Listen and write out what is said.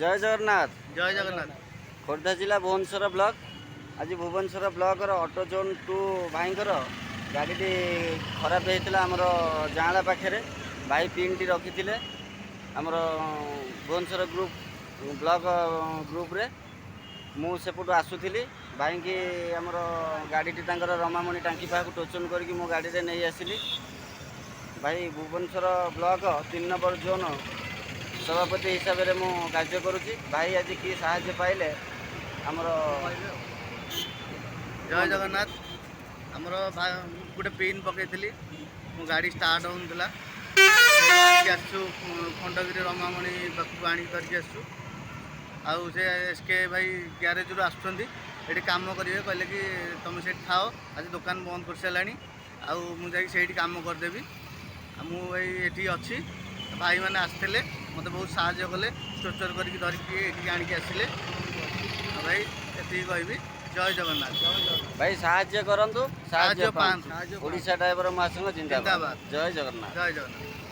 ଜୟ ଜଗନ୍ନାଥ। ଜୟ ଜଗନ୍ନାଥ। ଖୋର୍ଦ୍ଧା ଜିଲ୍ଲା ଭୁବନେଶ୍ୱର ବ୍ଲକ। ଆଜି ଭୁବନେଶ୍ୱର ବ୍ଲକର ଅଟୋ ଜୋନ୍ 2 ଭାଇଙ୍କର ଗାଡ଼ିଟି ଖରାପ ହେଇଥିଲା ଆମର ଜାଁଳା ପାଖରେ। ଭାଇ ପିନ୍ଟି ରଖିଥିଲେ ଆମର ଭୁବନେଶ୍ୱର ଗ୍ରୁପ୍, ବ୍ଲକ ଗ୍ରୁପରେ। ମୁଁ ସେପଟୁ ଆସୁଥିଲି, ଭାଇଙ୍କି ଆମର ଗାଡ଼ିଟି ତାଙ୍କର ରମାମଣି ଟାଙ୍କି ପାଖକୁ ଟୋଚନ କରିକି ମୋ ଗାଡ଼ିରେ ନେଇ ଆସିଲି। ଭାଇ, ଭୁବନେଶ୍ୱର ବ୍ଲକ 3 ନମ୍ବର ଜୋନ୍ ସଭାପତି ହିସାବରେ ମୁଁ କାର୍ଯ୍ୟ କରୁଛି। ଭାଇ ଆଜି କି ସାହାଯ୍ୟ ପାଇଲେ ଆମର? ଜୟ ଜଗନ୍ନାଥ। ଆମର ଗୋଟେ ପିନ୍ ପକେଇଥିଲି, ମୋ ଗାଡ଼ି ଷ୍ଟାର୍ଟ ହେଉନଥିଲା। ଆଣିକି ଆସିଛୁ ଖଣ୍ଡଗିରି ରମାମଣି ପାଖକୁ ଆଣିକି ଧରିକି ଆସିଛୁ। ଆଉ ସେ ଏସ୍ କେ ଭାଇ ଗ୍ୟାରେଜରୁ ଆସୁଛନ୍ତି, ଏଠି କାମ କରିବେ। କହିଲେ କି ତୁମେ ସେଇଠି ଥାଅ, ଆଜି ଦୋକାନ ବନ୍ଦ କରିସାରିଲାଣି, ଆଉ ମୁଁ ଯାଇକି ସେଇଠି କାମ କରିଦେବି। ଆଉ ମୁଁ ଏଇ ଏଠି ଅଛି। ଭାଇମାନେ ଆସିଥିଲେ, ମୋତେ ବହୁତ ସାହାଯ୍ୟ କଲେ, ଷ୍ଟ୍ରେଚର୍ କରିକି ଧରିକି ଏଠିକି ଆଣିକି ଆସିଲେ। ଆଉ ଭାଇ, ଏତିକି କହିବି, ଜୟ ଜଗନ୍ନାଥ। ଭାଇ, ସାହାଯ୍ୟ କରନ୍ତୁ, ସାହାଯ୍ୟ ସାହାଯ୍ୟ ପାଆନ୍ତୁ। ପାଆନ୍ତୁ। ଓଡ଼ିଶା ଡ୍ରାଇଭର ମହାସଂଘ ଜିନ୍ଦାବାଦ। ଜିନ୍ଦାବାଦ। ଜୟ ଜଗନ୍ନାଥ। ଜୟ ଜଗନ୍ନାଥ।